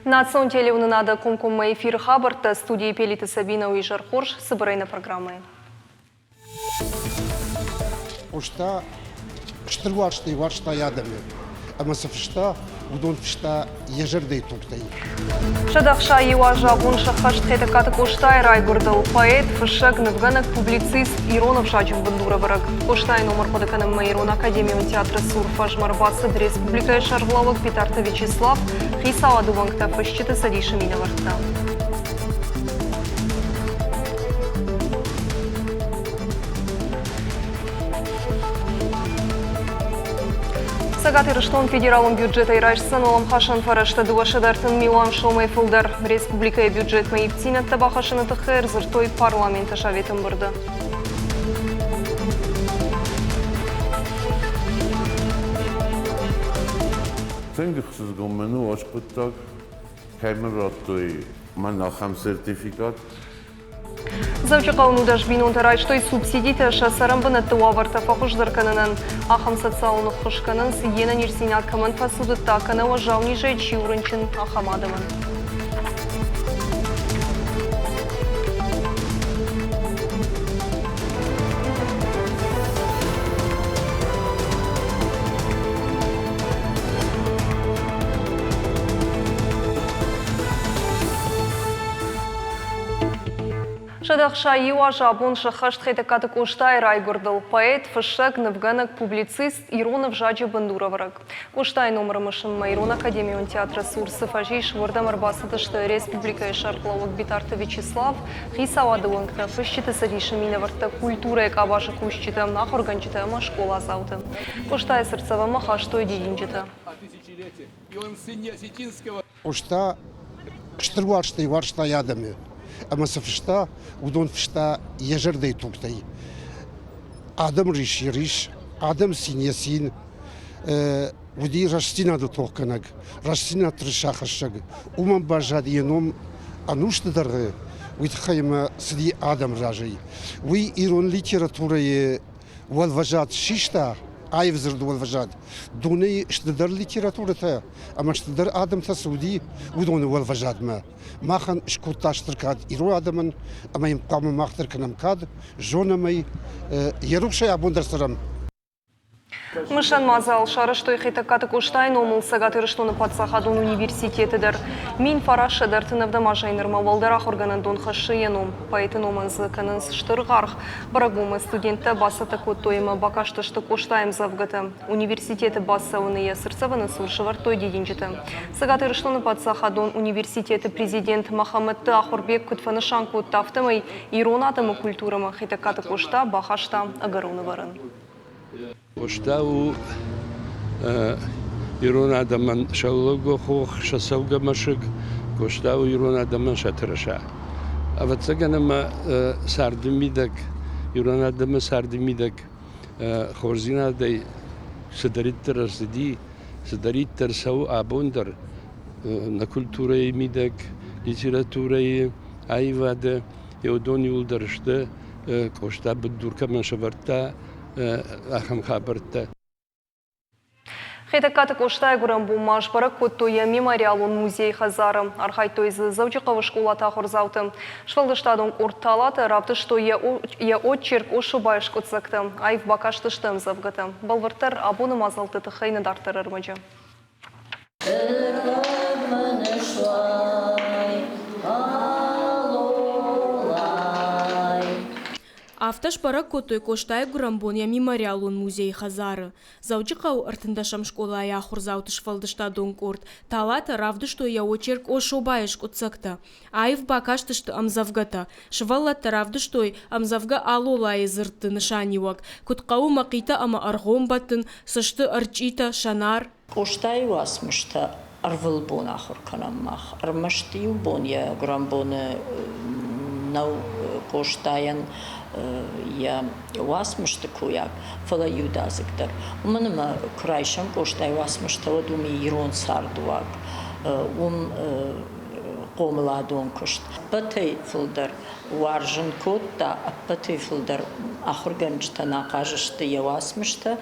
Национ телеуынынады комкоммӕ эфиры хабӕрттӕ студийы Пелиты Сабина у изӕр хорз цыбырӕй нӕ программӕйы. Къоста стыр уарзтӕй уарзта йӕ адӕмы, ӕмӕ цы фыста, уыдон фыста йӕ зӕрдӕйы тугтӕй. 161 азы абон сӕххӕст Хетӕгкаты Къостайы райгуырдыл. Поэт, фыссӕг, нывгӕнӕг, публицист, ирон ӕвзаджы бындурӕвӕрӕг. Къостайы ном ӕрхъуыды кӕнынмӕ Ирон академион театры цур фӕзмӕ ӕрбацыд республикӕйы сӕргълӕууӕг Битарты Вячеслав, хицауады уӕнгтӕ, фысджыты цӕдисы минӕвӕрттӕ. Цӕгат Ирыстон федералон бюджетӕй райсдзӕн уӕлӕмхасӕн фӕрӕзтӕ 230 милуан сомӕй фылдӕр. Республикӕйы бюджетмӕ ивддзинӕдтӕ бахӕссыны тыххӕй ӕрдзырдтой парламенты советы ӕмбырды. Тынг ӕхсызгон мын у аскъуыддзаг, кӕй мын радтой мӕн ахӕм сертификат. Дзӕуджыхъӕуы 19 бинонтӕ райстой субсидитӕ сӕ цӕрӕнбынӕтты уавӕртӕ фӕхуыздӕр кӕнынӕн. Ахӕм социалон ӕххуыс кӕнынц, йе нӕниздзинад кӕмӕн фӕцудыдта, кӕнӕ уӕззау низӕй чи у рынчын, ахӕм адӕмӕн. 161 азы абон сӕххӕст Хетӕгкаты Къостайы райгуырдыл. Поэт, фыссӕг, нывгӕнӕг, публицист, ирон ӕвзаджы бындурӕвӕрӕг. Къостайы номыры мысынмӕ Ирон академион театры цур цы фӕз ис, уырдӕм ӕрбацыдысты республикӕйы сӕргълӕууӕг Битарты Вячеслав, хицауады уӕнгтӕ, фысджыты цӕдисы минӕвӕрттӕ, культурӕйы къабазы кусджытӕ, ахуыргӕнджытӕ ӕмӕ скъоладзаутӕ. Къостайы цыртдзӕвӕнмӕ хастой дидинджытӕ. Къоста стыр уарзтӕй уарзта йӕ адӕмы, ӕмӕ цы фыста, уыдон фыста йӕ зӕрдӕйы тугтӕй. Адӕм рис йӕ рис, адӕм цин йӕ цин. Уыди рӕстдзинады тохгӕнӕг, рӕстдзинад тырысахӕссӕг. Уымӕн баззад йӕ ном ӕнусты дӕргъы, уый тыххӕй ӕмӕ цыди адӕмы разӕй. Уый ирон литературӕйы уӕлвӕзад систа, аив дзырды уӕлвӕзад, дунейы стырдӕр литературӕтӕ ӕмӕ стырдӕр адӕмтӕ цы уыди, уыдоны уӕлвӕзадмӕ. Махӕн скодта стыр кад ирон адӕмӕн, ӕмӕ йын хъуамӕ мах дӕр кӕнӕм кад, зонӕм ӕй, йӕ рухсӕй абон дӕр цӕрӕм. Мысӕн мадзал сарӕзтой Хетӕгкаты Къостайы номыл Цӕгат Ирыстоны паддзахадон университеты дӕр. 1937 азӕй нырмӕ уӕлдӕр ахуыргӕнӕндон хӕссы йӕ ном. Поэты номӕн дзы кӕнынц стыр аргъ. Бӕрӕгбонмӕ студенттӕ бацӕттӕ кодтой ӕмӕ бакастысты Къостайы ӕмдзӕвгӕтӕ. Университеты бацӕуыны йӕ цыртдзӕвӕны цур сӕвӕрдтой дидинджытӕ. Цӕгат Ирыстоны паддзахадон университеты президент Мӕхӕмӕтты Ахуырбег куыд фӕнысан кодта, афтӕмӕй ирон адӕмы культурӕмӕ Хетӕгкаты Къоста бахаста ӕгӕрон ӕвӕрӕн. Къоста у ирон адӕмӕн сӕ лого хох, сӕ цӕугӕ мӕсыг, Къоста у ирон адӕмӕн сӕ тырыса. Ӕвӕццӕгӕн ӕмӕ царды мидӕг, ирон адӕмы царды мидӕг хорздзинадӕй цыдӕриддӕр ӕрцыди, цыдӕриддӕр цӕуы абон дӕр нӕ культурӕйы мидӕг, литературӕйы, аивады, уыдон иууылдӕр сты Къоста бындур кӕмӕн сӕвӕрдта, ахӕм хабӕрттӕ. Хетӕгкаты Къостайы гуырӕн бон ма сбӕрӕг кодтой йӕ мемориалон музейы хӕдзары. Архайдтой дзы Дзӕуджыхъӕуы скъолаты ахуырдзаутӕ. Сфӕлдыстадон къорд Талатӕ равдыстой йӕ очерк Ошобайы скъуыддзӕгтӕ. Аив бакастысты ӕмдзӕвгӕтӕ. Бӕлвырддӕр абоны мадзӕлтты тыххӕй нӕ дарддӕр ӕрмӕджы. Афтӕ сбӕрӕг кодтой Къостайы гуырӕнбон йӕ мемориалон музейы хӕдзары. Дзӕуджыхъӕуы 13-ӕм скъолайы ахуырдзауты сфӕлдыстадон къорд Талатӕ равдыстой йӕ очерк Ошобайы скъуыддзӕгтӕ. Аив бакастысты ӕмдзӕвгӕтӕ. Сывӕллӕттӕ равдыстой ӕмдзӕвгӕ Алолайы дзырдты нысаниуӕг, куыд хъӕуы мӕхъитӕ ӕмӕ ӕргъом бӕттын, цы сты ӕрчъитӕ, сӕнар. Къостайы уацмыстӕ ӕрвылбон ахуыр кӕнӕм мах. Ӕрмӕст иу бон йӕ гуырӕнбоны нӕу Къостайӕн йӕ уацмысты койаг, фӕлӕ иудадзыг дӕр. Уымӕн ӕмӕ куы райсӕм Къостайы уацмыстӕ, уӕд уым ирон цардыуаг, уым хъомыладон куыст. Ӕппӕтӕй фылдӕр уарзын кодта, ӕппӕтӕй фылдӕр ахуыргӕнджытӕн ахъаз сты йӕ уацмыстӕ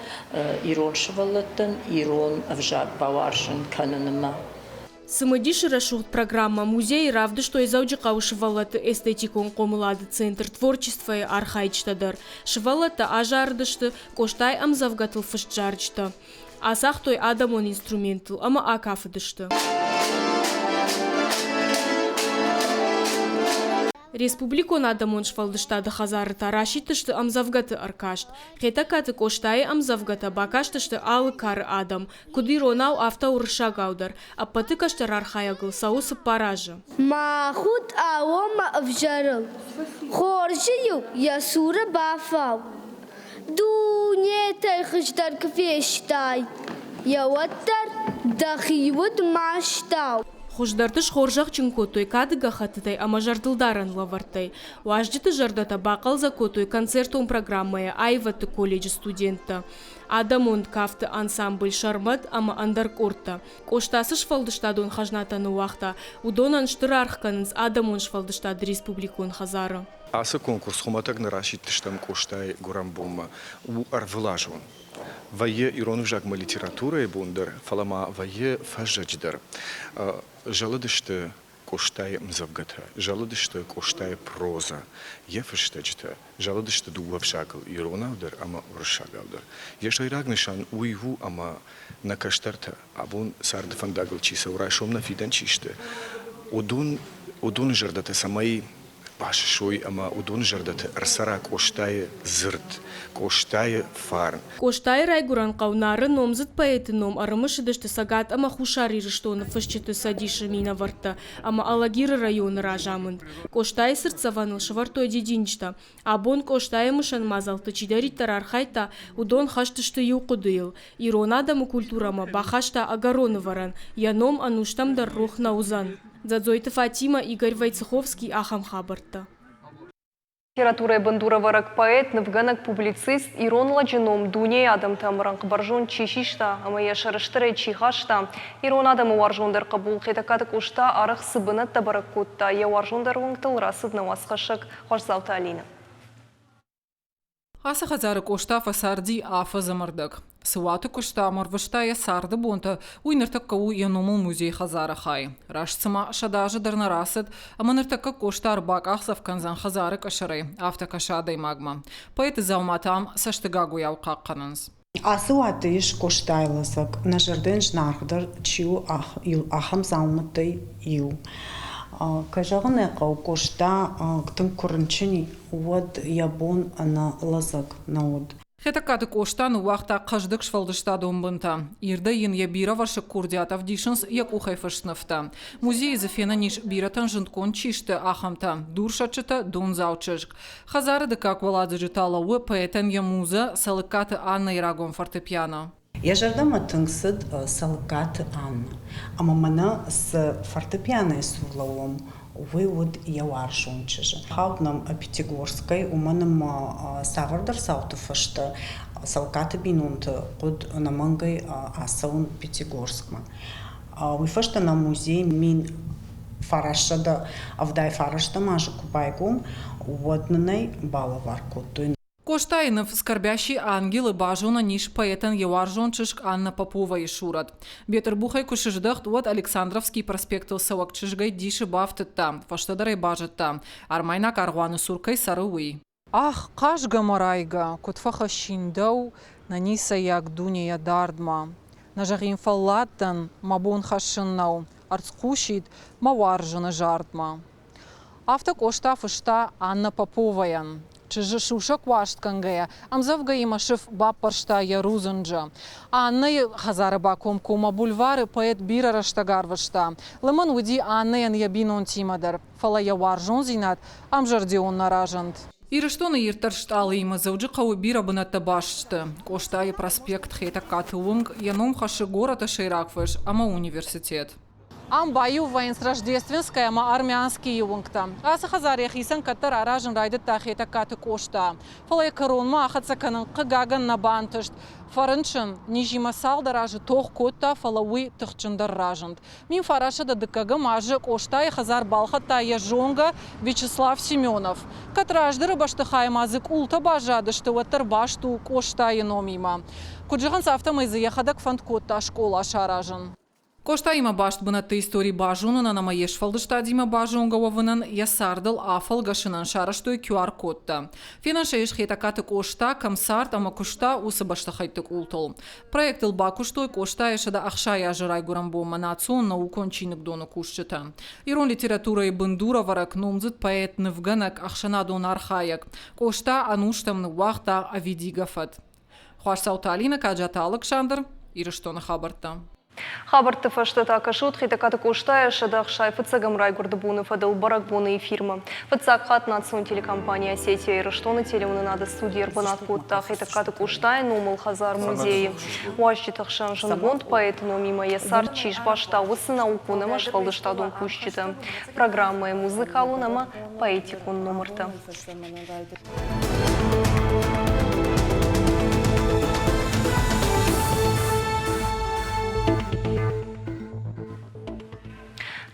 ирон сывӕллӕттӕн ирон ӕвзаг бауарзын кӕнынмӕ. Цымыдисы рӕсугъд программӕ музейы равдыстой Дзӕуджыхъӕуы сывӕллӕтты эстетикон хъомылады центр «Творчество»-йы архайджытӕ дӕр. Сывӕллӕттӕ азарыдысты Къостайы ӕмдзӕвгӕтыл фыст зарджытӕ. Ацагътой адӕмон инструменттыл ӕмӕ акафыдысты. Республикон адӕмон сфӕлдыстады хӕдзары та расидтысты ӕмдзӕвгӕты ӕркаст. Хетӕгкаты Къостайы ӕмдзӕвгӕтӕ бакастысты алы кары адӕм, куыд иронау, афтӕ уырыссагау дӕр. Ӕппӕты кӕстӕр архайӕгыл цӕуы цыппар азы. Мӕ худ аомӕ ӕвзӕрыл, хорзы-иу йӕ цуры бафау. Дунетӕй хуыздӕр куы фестай, йӕ уӕддӕр дӕхи уд мастау. Хуыздӕрты схорзӕхджын кодтой кады гӕххӕттытӕй ӕмӕ зӕрдылдарӕн лӕвӕрттӕй. Уазджыты зӕрдӕтӕ бахъӕлдзӕг кодтой концертон программӕйы аивӕдты колледжы студенттӕ, адӕмон кафты ансамбль «Сӕрмӕт» ӕмӕ ӕндӕр къордтӕ. Къоста цы сфӕлдыстадон хӕзнатӕ ныууагъта, уыдонӕн стыр аргъ кӕнынц адӕмон сфӕлдыстады республикон хӕдзары. Ацы конкурс хуымӕтӕг нӕ расидтыстӕм Къостайы гуырӕнбонмӕ. У ӕрвылазон. Вӕййы ирон ӕвзагмӕ литературӕйы бон дӕр, фӕлӕ ма вӕййы фӕззӕджы дӕр. Зӕлыдысты Къостайы ӕмдзӕвгӕтӕ, зӕлыдысты Къостайы прозӕ, йӕ фыстӕджытӕ, зӕлыдысты дыууӕ взагыл, иронау дӕр ӕмӕ уырыссагау дӕр. Йӕ сӕйраг нысан уый у, ӕмӕ нӕ кӕстӕртӕ, абон царды фӕндагыл чи цӕуы, райсом нӕ фидӕн чи сты, уыдон, уыдоны зӕрдӕтӕ цӕмӕй басысой ӕмӕ уыдоны зӕрдӕты ӕрцӕра Къостайы дзырд, Къостайы фарн. Къостайы райгуырӕн хъӕу Нары номдзыд поэты ном ӕрымысыдысты Цӕгат ӕмӕ Хуссар Ирыстоны фысджыты цӕдисы минӕвӕрттӕ ӕмӕ Алагиры районы разамынд. Къостайы цыртдзӕвӕныл сӕвӕрдтой дидинджытӕ. Абон Къостайы мысӕн мадзӕлтты чидӕриддӕр архайдта, уыдон хӕст сты иу хъуыдыйыл: ирон адӕмы культурӕмӕ бахаста ӕгӕрон ӕвӕрӕн, йӕ ном ӕнустӕм дӕр рох нӕ уыдзӕн. Дзӕдзойты Фатимӕ, Игорь Войцеховский ахӕм хабӕрттӕ. Литературӕйы бындурӕвӕрӕг поэт, нывгӕнӕг, публицист, ирон лӕджы ном дунейы адӕмты ӕмрӕнхъ бӕрзонд чи систа ӕмӕ йӕ сӕрыстырӕй чи хаста, ирон адӕмы уарзондӕр хъӕбул Хетӕгкаты Къоста арӕх цы бынӕттӕ бӕрӕг кодта, йӕ уарзондӕр уынгтыл рацыд нӕ уацхӕссӕг Хуасдзауты Алинӕ. Ацы хӕдзары Къоста фӕцарди афӕдзы ӕрдӕг. Цы уаты куыста ӕмӕ ӕрвыста йӕ царды бонтӕ, уый ныртӕккӕ у йӕ номыл музейы хӕдзары хай. Раст цыма 100 азы дӕр нӕ рацыд, ӕмӕ ныртӕккӕ Къоста ӕрбакъахдзӕф кӕндзӕн хӕдзары къӕсӕрӕй, афтӕ кӕсы адӕймагмӕ. Поэты дзауматӕ ам цӕстыгагуыйау хъахъхъӕнынц. Ацы уаты ис Къостайы лӕдзӕг, нӕ зӕрдӕйӕн зынаргъдӕр чи у, ахӕм дзаумӕттӕй иу. Кӕй зӕгъын ӕй хъӕуы, Къоста тынг куы рынчын и, уӕд йӕ бон ӕнӕ лӕдзӕг нӕ уыд. Хетӕгкаты Къоста ныууагъта хъӕздыг сфӕлдыстадон бынтӕ. Ирдӕй йын йӕ бирӕвӕрсыг курдиат ӕвдисынц йӕ къухӕй фыст нывтӕ. Музейы дзы фенӕн ис бирӕтӕн зындгонд чи сты, ахӕмтӕ: дурсӕтджытӕ, дондзау чызг. Хӕдзары дыккаг уӕладзыджы та лӕууы поэтӕн йӕ музӕ Цӕлыккаты Аннӕйы рагон фортепиано. Йӕ зӕрдӕмӕ тынг цыд Цӕлыккаты Аннӕ. Ӕмӕ мӕнӕ цы фортепианойы цур лӕууӕм, уый уыд йӕ уарзон чызджы. Хауд нӕм Пятигорскӕй, уымӕн ӕмӕ цавӕрдӕр цауты фӕстӕ Цӕлыккаты бинонты хъуыд ӕнӕмӕнгӕй ацӕуын Пятигорскмӕ. Уый фӕстӕ нӕ музей 1979 азы куы байгом, уӕд нын ӕй балӕвар кодтой. Къостайы ныв «Скорбящий ангел»-ы базонӕн ис поэтӕн йӕ уарзон чызг Анна Поповайы сурӕт. Бетъырбухӕй куы сыздӕхт, уӕд Александровский проспектыл цӕуӕг чызгӕй дисы бафтыдта, фӕстӕдӕр ӕй базыдта, армайнаг аргъуаны цур кӕй цӕры, уый. Ах, хъазгӕ мӕ райгӕ, куыд фӕхӕссин дӕу нӕ ницӕйаг дунейӕ дардмӕ. Нӕ зӕгъин фӕллад дӕн, мӕ бон хӕссын нӕу, ӕрцхъусид мӕ уарзыны зардмӕ. Афтӕ Къоста фыста Анна Поповайӕн. Чызджы сусӕг уарзтгӕнгӕйӕ ӕмдзӕвгӕимӕ сыф баппӕрста йӕ рудзынджы. Аннӕйы хӕдзары бакомкоммӕ бульвары поэт бирӕ рӕстӕг арвыста. Лымӕн уыди Аннӕйӕн йӕ бинонтимӕ дӕр. фӕлӕ йӕ уарзондзинад ӕмзӕрдион нӕ разынд. Ирыстоны ирддӕр стъалыимӕ Дзӕуджыхъӕуы бирӕ бынӕттӕ баст сты. Къостайы проспект, Хетӕгкаты уынг, йӕ ном хӕссы горӕты сӕйраг фӕз ӕмӕ университет. Ам баиу вӕййынц Рождественская ӕмӕ Армянскийы уынгтӕ. Ацы хӕдзар йӕхицӕн кӕддӕр аразын райдыдта Хетӕгкаты Къоста. Фӕлӕ йӕ кӕронмӕ ахӕццӕ кӕнын хъыгагӕн нӕ бантыст. Фӕрынчын, низимӕ цалдӕр азы тох кодта, фӕлӕ уый тыхджындӕр разынд. 1900 дыккӕгӕм азы Къостайы хӕдзар балхӕдта йӕ зонгӕ Вячеслав Семенов. Кӕд раздӕры бӕстыхаймӕ дзы къултӕ баззадысты, уӕддӕр баст у Къостайы номимӕ. Куыд зӕгъынц, афтӕмӕй дзы йӕхӕдӕг фӕнд кодта скъола саразын. Къостаимӕ баст бынӕтты истори базонынӕн ӕмӕ йе сфӕлдыстадимӕ базонгӕ уӕвынӕн йӕ цардыл афӕлгӕсынӕн сарӕзтой QR-кодтӕ. Фенӕн сӕ ис Хетӕгкаты Къоста кӕм цард ӕмӕ куыста, уыцы бӕстыхӕйтты къултыл. Проектыл бакуыстой Къостайы 160 азы райгуырӕн бонмӕ национ наукон чиныгдоны кусджытӕ. Ирон литературӕйы бындурӕвӕрӕг, номдзыд поэт, нывгӕнӕг, ӕхсӕнадон архайӕг Къоста ӕнустӕм ныууагъта ӕвидигӕ фӕд. Хуасдзауты Алинӕ, Каджаты Алыксандр, Ирыстоны хабӕрттӕ. Хабӕртты фӕстӕ та кӕсут Хетӕгкаты Къостайы 165-ӕм райгуырды боны фӕдыл бӕрӕгбоны эфирмӕ. Фыццаг хатт национ телекомпани Осетия Ирыстоны телеуынынады студийы ӕрбынат кодта Хетӕгкаты Къостайы номыл хӕдзар-музейы. Уазджыты хсӕн зындгонд поэты номимӕ йӕ цард чи сбаста, уыцы наукон ӕмӕ сфӕлдыстадон кусджытӕ. Программӕйы музыкалон ӕмӕ поэтикон номыртӕ.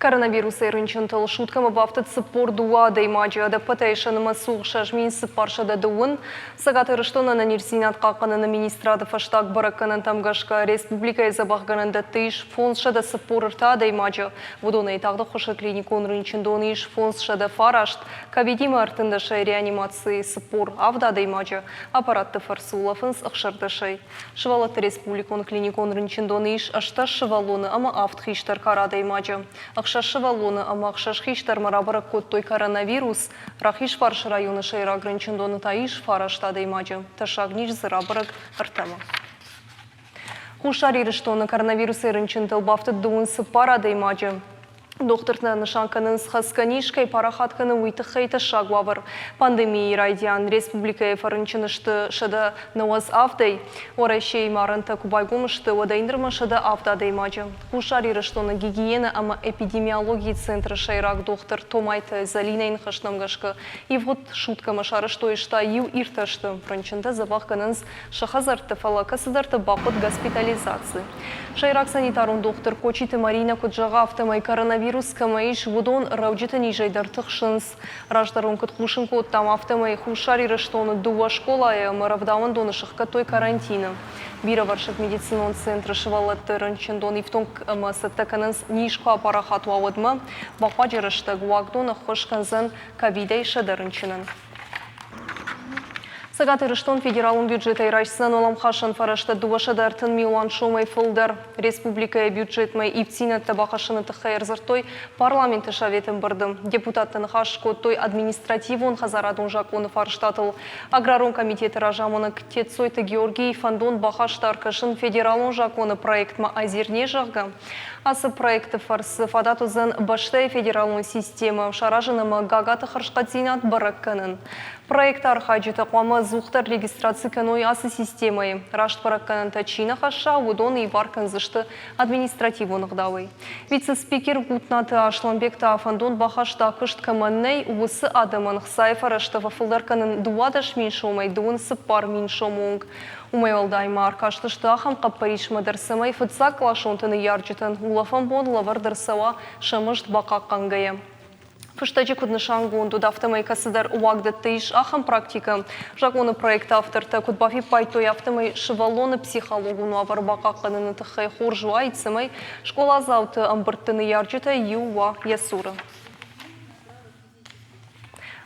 Коронавирусӕй рынчынтыл суткӕмӕ бафтыд 42 адӕймаджы. Ӕдӕппӕтӕй сӕ нымӕц у 6430. Цӕгат Ирыстоны ӕнӕниздзинад хъахъхъӕныны министрады фӕстаг бӕрӕггӕнӕнтӕм гӕсгӕ республикӕйы дзӕбӕхгӕнӕндӕтты ис 543 адӕймаджы. Уыдонӕй тагъд ӕххуысы клиникон рынчындоны ис 509, ковидимӕ ӕртындӕсӕй реанимацийы 47 адӕймаджы, аппаратты фӕрцы улӕфынц ӕхсӕрдӕсӕй. Сывӕллӕтты республикон клиникон рынчындоны ис 18 сывӕллоны ӕмӕ авд хистӕр кары адӕймаджы. Ӕхсӕз сывӕллоны ӕмӕ ӕхсӕз хистӕрмӕ рабӕрӕг кодтой коронавирус. Рахизфарсы районы сӕйраг рынчындоны та ис фараст адӕймаджы. Тӕссаг низ дзы рабӕрӕг ӕртӕмӕ. Хуссар Ирыстоны коронавирусӕй рынчынтыл бафтыд дыууын цыппар адӕймаджы. Дохтыртӕ нысан кӕнынц, хӕцгӕ низ кӕй парахат кӕны, уый тыххӕй тӕссаг уавӕр. Пандемийы райдиан республикӕйы фӕрынчын сты 197-ӕй. Уӕрӕсейы марӕнтӕ куы байгом сты, уӕдӕй нырмӕ 107 адӕймаджы. Хуссар Ирыстоны гигиенӕ ӕмӕ эпидемиологийы центры сӕйраг дохтыр Томайты Зӕлинӕйы ныхӕстӕм гӕсгӕ, ивгъуыд суткӕмӕ сарӕзтой стай иу иртӕсты. Рынчынтӕ дзӕбӕх кӕнынц сӕ хӕдзӕртты, фӕлӕ кӕцыдӕрты бахъуыд госпитализаци. Сӕйраг санитарон дохтыр Кочиты Маринӕ куыд зӕгъы, афтӕмӕй коронавирус кӕмӕ ис, уыдон рӕуджыты низӕй дӕр тыхсынц. Раздӕр уын куыд хъусын кодтам, афтӕмӕй Хуссар Ирыстоны дыууӕ скъолайы ӕмӕ рӕвдауӕндоны сыхгӕдтой карантины. Бирӕвӕрсыг медицинон центры сывӕллӕтты рынчындон ифтонг ӕмӕ цӕттӕ кӕнынц низ куы апарахат уа, уӕдмӕ. Бахъуаджы рӕстӕг уагдон ӕххуыс кӕндзӕн ковидӕй 100 рынчынӕн. Цӕгат Ирыстон федералон бюджетӕй райсдзӕн уӕлӕмхасӕн фӕрӕзтӕ 230 милуан сомӕй фылдӕр. Республикӕйы бюджетмӕ ивддзинӕдтӕ бахӕссыны тыххӕй ӕрдзырдтой парламенты советы ӕмбырды. Депутаттӕ ныхас скодтой административон-хӕдзарадон закъоны фарстатыл. Аграрон комитеты разамонӕг Тетцойты Георгий фӕндон бахаста ӕркӕсын федералон закъоны проектмӕ Озерне, зӕгъгӕ. Ацы проекты фӕрцы фадат уыдзӕн бӕстӕйы федералон системӕ саразын ӕмӕ гагаты хӕрзхъӕддзинад бӕрӕг кӕнын. Проекты архайджытӕ хъуамӕ ӕдзухдӕр регистраци кӕной ацы системӕйы. Раст бӕрӕггӕнӕнтӕ чи нӕ хӕсса, уыдон ивар кӕндзысты административон ӕгъдауӕй. Вице-спикер Гутнаты Асланбег та фӕндон бахаста, куыст кӕмӕн нӕй, уыцы адӕмӕн хцайы фӕрӕзтӕ фӕфылдӕр кӕнын 12 мин сомӕй 24 мин сомы онг. Уымӕй уӕлдай ма ӕркастысты ахӕм хъӕппӕрисмӕ дӕр, цӕмӕй фыццагкъласонты ныййарджытӕн улӕфӕн бон лӕвӕрд ӕрцӕуа сӕ мызд бахъахъхъӕнгӕйӕ. Фыстӕджы куыд нысангонд уыд, афтӕмӕй кӕцыдӕр уагдӕтты ис ахӕм практикӕ. Закъоны проекты автортӕ куыд бафиппайдтой, афтӕмӕй сывӕллоны психологон уавӕр бахъахъхъӕныны тыххӕй хорз уаид, цӕмӕй скъоладзауты ӕмбырдты ныййарджытӕй иу уа йӕ цуры.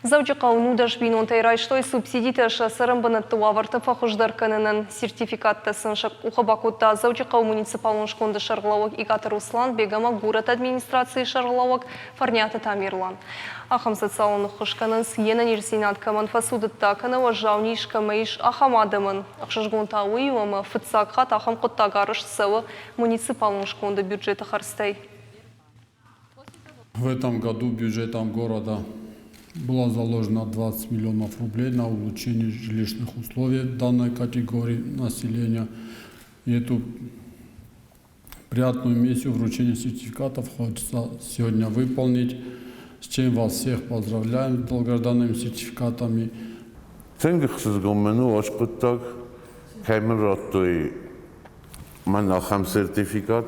Дзӕуджыхъӕуы 19 бинонтӕй райстой субсидитӕ сӕ цӕрӕнбынӕтты уавӕртӕ фӕхуыздӕр кӕнынӕн. Сертификаттӕ сын сӕ къухы бакодта Дзӕуджыхъӕуы муниципалон сконды сӕргълӕууӕг Икъаты Русланбег ӕмӕ горӕты администрацийы сӕргълӕууӕг Фӕрниаты Тамерлан. Ахӕм социалон ӕххуыс кӕнынц, йе нӕниздзинад кӕмӕн фӕцудыдта, кӕнӕ уӕззау низ кӕмӕ ис, ахӕм адӕмӕн. Ӕхсызгон та уый у, ӕмӕ фыццаг хатт ахӕм хъуыддаг арӕзт цӕуы муниципалон сконды бюджеты хӕрдзтӕй. В этом году бюджетом города было заложено 20 миллионов рублей на улучшение жилищных условий данной категории населения. И эту приятную миссию вручения сертификатов хочется сегодня выполнить, с чем вас всех поздравляем с долгожданными сертификатами. Тынг ӕхсызгон мын у ӕскъуыддаг, кӕй мын радтой мӕн ахӕм сертификат.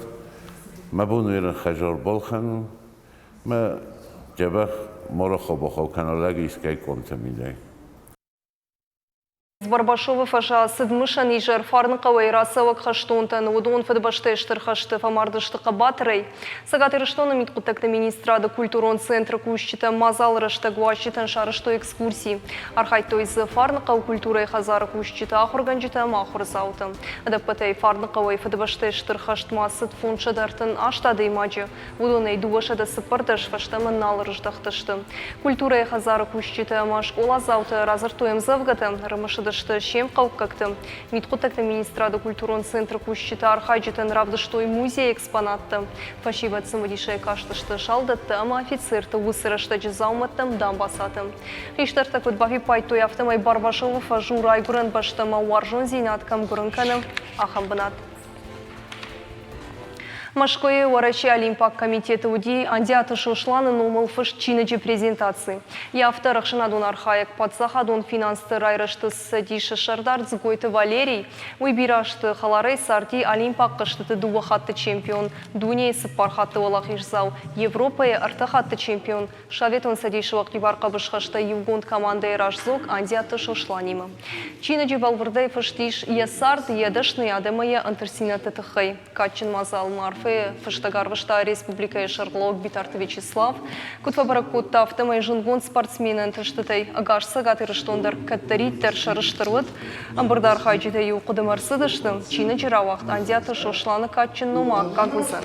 Мӕ бон у ерын хӕдзар балхӕнын, мӕ дзӕбӕх ма рахау-бахау кӕна лӕг искӕй къонты мидӕг. Барбашовы фӕзы ацыд мысӕн изӕр Фарныхъӕуӕй рацӕуӕг хӕстонтӕн. Уыдон Фыдыбӕстӕйы Стыр хӕсты фӕмард сты хъӕбатырӕй. Цӕгат Ирыстоны мидхъуыддӕгты министрады культурон центры кусджытӕ мадзалы рӕстӕг уазджытӕн сарӕзтой экскурси. Архайдтой дзы Фарныхъӕуы культурӕйы хӕдзары кусджытӕ, ахуыргӕнджытӕ ӕмӕ ахуырдзаутӕ. Ӕдӕппӕтӕй Фарныхъӕуӕй Фыдыбӕстӕйы Стыр хӕстмӕ ацыд 538 адӕймаджы. Уыдонӕй 214 фӕстӕмӕ нал ӕрыздӕхтысты. Культурӕйы хӕдзары кусджытӕ ӕмӕ скъоладзаутӕ радзырдтой ӕмдзӕвгӕтӕ, ӕрымысыдысты се мхъӕуккӕгты. Мидхъуыддӕгты министрады культурон центры кусджытӕ архайджытӕн равдыстой музейы экспонаттӕ. Фӕсивӕд цымыдисӕй кастысты салдӕттӕ ӕмӕ офицерты уыцы рӕстӕджы дзаумӕттӕм, дамбацатӕм. Хистӕртӕ куыд бафиппайдтой, афтӕмӕй Барбашовы фӕз у райгуырӕн бӕстӕмӕ уарзондзинад кӕм гуырын кӕны, ахӕм бынат. Мӕскуыйы Уӕрӕсейы Олимпаг комитеты уыди Андиаты Сосланы номыл фыст чиныджы презентаци. Йӕ автор ӕхсӕнадон архайӕг, паддзахадон финансты райрӕзты цӕдисы сӕрдар Дзгойты Валерий. Уый бирӕ азты хӕларӕй царди Олимпаг хъӕзтыты дыууӕ хатты чемпион, дунейы цыппар хатты уӕлахиздзау, Европӕйы ӕртӕ хатты чемпион, Советон Цӕдисы уӕгъдибар хъӕбысхӕстӕй иугонд командӕйы раздзог Андиаты Сосланимӕ. Чиныджы бӕлвырдӕй фыст ис йӕ цард, йӕ дӕсныйад ӕмӕ йӕ ӕнтыстдзинӕдты тыххӕй. Кадджын мадзалмӕ арфӕйы фыстӕг арвыста республикӕйы сӕргълӕууӕг Битарты Вячеслав. Куыд фӕбӕрӕг кодта, афтӕмӕй зындгонд спортсмены ӕнтыстытӕй ӕгас Цӕгат Ирыстон дӕр кӕддӕриддӕр сӕрыстыр уыд. Ӕмбырды архайджытӕ иу хъуыдымӕ ӕрцыдысты, чиныджы рауагъд Андиаты Сосланы кадджын номы аккаг уыдзӕн.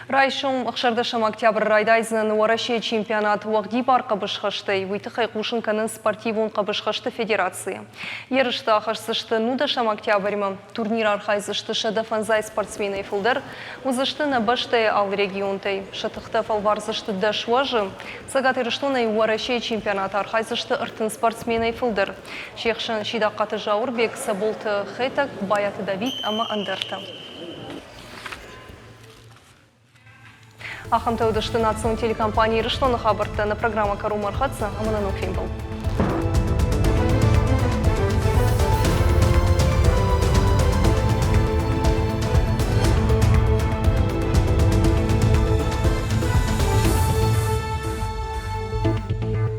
Райсом ӕхсӕрдӕсӕм октябры райдайдзӕн Уӕрӕсейы чемпионат уӕгъдибар хъӕбысхӕстӕй. Уый тыххӕй хъусын кӕнынц спортивон хъӕбысхӕсты федерацийы. Ерыстӕ ахӕсдзысты нудӕсӕм октябрьмӕ. Турниры архайдзысты 105 спортсменӕй фылдӕр. Уыдзысты нӕ бӕстӕйы алы регионтӕй. Сӕ тыхтӕ фӕлвардзысты дӕс уӕзы. Цӕгат Ирыстонӕй Уӕрӕсейы чемпионаты архайдзысты 30 спортсменӕй фылдӕр. Се хсӕн Сидахъаты Зауырбег, Цӕболты Хетӕг, Байаты Давид ӕмӕ ӕндӕртӕ. Ахӕмтӕ уыдысты национ телекомпани Ирыстоны хабӕрттӕ. Нӕ программӕ кӕронмӕ ӕрхӕццӕ ӕмӕ нӕ ног фембӕлд.